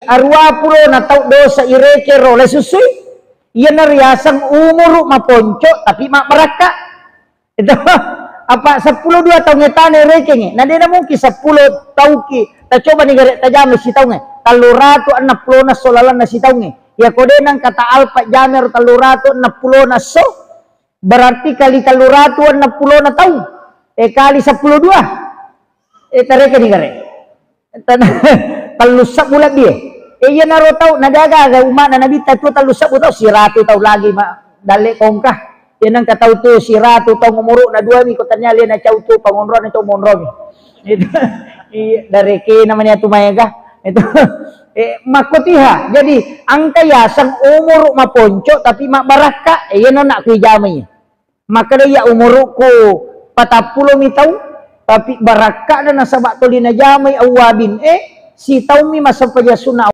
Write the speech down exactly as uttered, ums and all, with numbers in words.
aruwa pulo na tau dosa irekeng ro le susui. Iyana riaseng umuru maponco tapi mabbarakka. Itu apa seppulo dua taung etana irekeng e. Na dena mungkin seppulo tauki. Tacoba ni gare tajame sitaungnge. Telluratu enneng pulo na esso lalenna sitaungnge. Ya ko de nangka ta alpa jame ro telluratu enneng pulo na esso. Berarti kali telluratu enneng pulo na taung. Eh, kali seppulo dua. Eh, tareke ni gare. Tan-, tellu sebbu lebbi e. Eh, iyanaro tau, na de gaga umma'na Nabitta tu tellu sebbu tau, siratu tau lagi ma-, dalle kongka. Iya nengka tau tu siratu tau umuru na dua mi ko tania le na cau tu pangonrona cau monromi. Itu. Iya, dareke namanya tu maega. Itu. Eh, makkotiha. Jadi, angka yaseng umuru maponco tapi mabbarakka. Eh, iyana nak kui jamai. Makkeda iya umurukku patappulo mi taung, tapi barakka'na nasaba toli najamai awwabin e, sitaung mi massempajang sunna